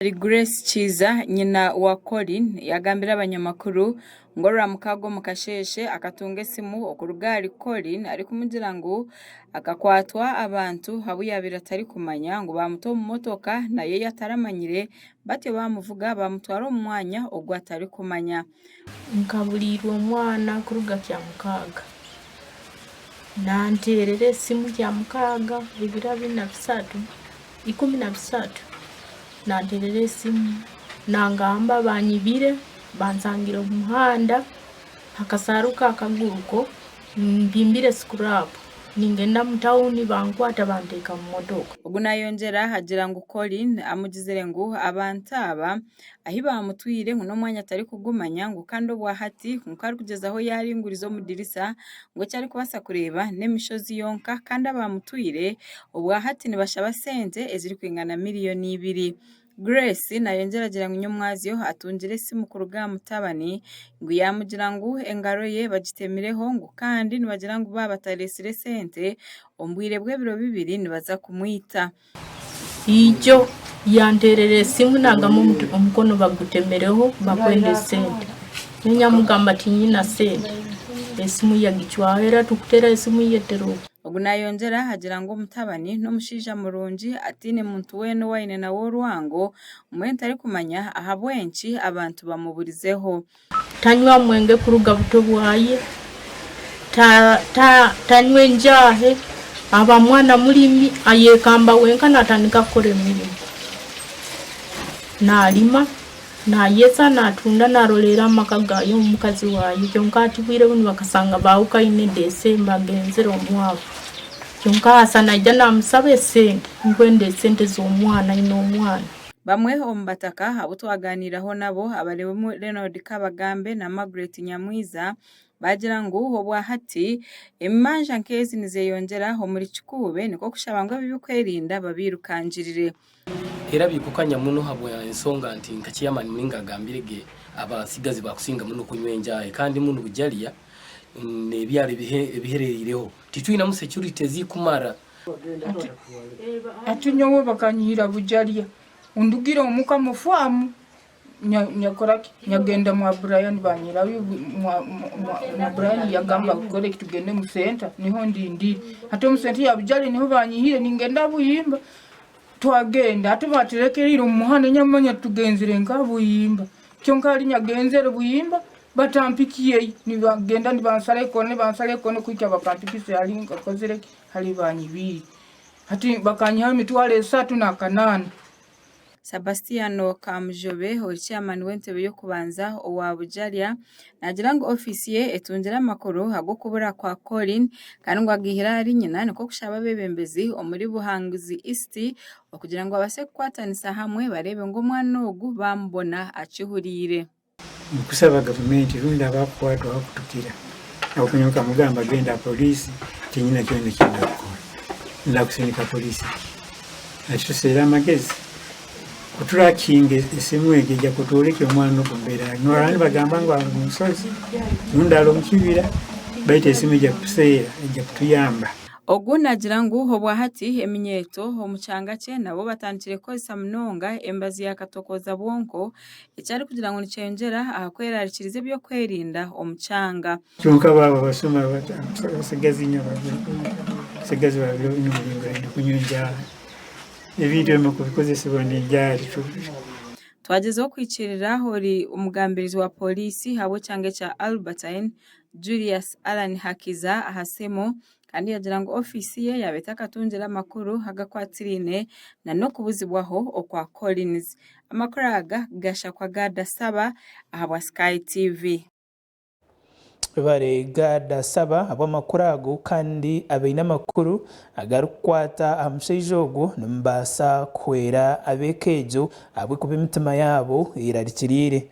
Grace Kiiza, nyina wa Collin yagambira abanyamakuru ngu orwamukaaga omu kasheeshe akatunga esimu okuruga ahari Collin arikumugira ngu akakwatwa abantu abu yaabaire atarikumanya ngu baamuta omu motoka nayo ei ataramanyire batyo baamuvuga baamutwara omu mwanya ogu atarikumanya. Nkaburiirwe omwana kuruga Kyamukaaga. Nanteerera esimu Kyamukaaga ebiro 23. 13 nanteerera esimu nangamba banyibire bansangire omu muhanda akasaaru ka kaguruko mpimbire sikurapu ningenda omu tawuni bankwata banteeka omu motoka. Ogu nayongyera agira ngu Collin amugizire ngu abantu aba ahi baamutwire ngu n'omwanya atarikugumanya ngu kandi obwa hati ngu ku arikugyezaho yaaringuriza omu dirisa ngu eki arikubaasa kureeba n'emishozi yonka kandi abaamutwire obwa hati nibashaba sente ezirikwingana miriyoni ibiri. Grace naayongyera agira ngu nyomwazyo atungire esimu kuruga aha mutabani ngu yaamugira ngu engaro ye bagitemireho ngu kandi nibagira ngu baaba batareetsire sente omu bwire bw'ebiro bibiri nibaza kumwita. Ijo yanteerera esimu nangamba omukono bagutemereho bakwenda esente. Nyowe nyamugamba tinyine sente, esimu yagicwaho era tukuteera esimu ye teriho. Ogu nayongyera agira ngu omutabani n'omushaija murungi ataine muntu weena ou aine nawe orwango mbwenu tarikumanya ahabw'enki abantu bamuburizeho. Tanywa mwenge kuruga buto bwaye, tanywa enjaahe, aba mwana murimi, ayekamba wenka natandika kukora emirimo. Nalima, nayesa, natunda, naroleera amaka gaye omukazi waye kyonka hati obwire bunu bakasanga bahukaine December agenzire omwaabo. Kyonka hasa naija namusaba esente, nkwenda esente z'omwana, nyine omwana. Bamwe omu bataka abu twagaaniiraho nabo abarimu Reynold Kabagambe na Margaret Nyamwiza baagira ngu obwa hati emanja nk'ezi nizeyongyera omuri Kikuube nikwo kushaba ngu ab'ebyokwerinda babiirukangirire. Era bikukanya muno habwa ensonga nti nka chairman Mulinga agambire ge abasigazi bakusinga muno kunywa enjaahi kandi munu Bujalia nebyaro ebihererireho titwinamu security ezikumara. Ati nyowe bakanyihira Bujalya, ndugire omuka mu faamu nyakora ki nyagenda mwa Brian banyihirayo mwa Brian yagamba tukore ki tugende mu senta niho ndindire. Hati omu senta ya Bujalya niho banyihire ningenda Buyimba, twagenda hati baturekereire omu muhanda nyamanya tugenzire nka Buyimba kyonka hali nyagenzere Buyimba batampikiyeyo nibagenda nibansara ekona nibansara ekona kuhikya bakampikisa hali nkakozire ki. Hali baanyibiire. Hati bakanyihaho emitwaro esatu n'akanaana. Sabastiano Kamujobe ori chairman w'entebe y'okubanza owa Bujalya naagira ngu ofiisi ye etungire amakuru ag'okubura kwa Collin kandi ngu agaihire ahari nyina nikwo kushaba abeebembezi omuri Buhanguzi East okugira ngu babaase kukwatanisa hamwe bareebe ngu omwana ogu baamubona akihuriire. Nkusaba gavumenti rundi abakukwatwaho kutukira ahabw'okuba nyowe nkamugamba genda aha poliisi tinyine kyona eki ndakukora ndakusindika poliisi ki? Hati tuseere amagezi kuturakinga esimu egi eija kutworeka omwana ogu mbeera ari. Norora nibagamba ngu ari omu mushozi rundi ari omu kibira baitu esimu eija kutuseera eija kutuyamba. Ogu naagira ngu obwahati eminyeeto omu kyanga kye nabo batandikire kukozesa munonga emibazi ya katokooza bwonko eki arikugira ngu nikyongyera aha kwerarikiriza eby'okwerinda omu kyanga. Kyonka baaba abasuma abatsigazi abatsigazi ba biro binu nibenda kunywa enjaaha, ebintu ebimwe kubikozesibwa n'enjaaha Twagyezaho kuhikiirira ori omugambirizi wa pooriisi ahabw'ekyanga ekya Albertine, Julius Allan Hakiza aha simu Kandi yaagira ngu ofiisi ye yaaba etakatungire amakuru agakwatiraine n'okubuzibwaho okwa Collins. Amakuru aga gashakwa Gada Saba ahabwa Sky TV. Webare Gada Saba ahabw'amakuru ago kandi abaine amakuru agarikukwata aha mushaija ogwo nimubaasa kuhwera ab'eka egyo ahabw'okuba emitima yaabo erarikiriire.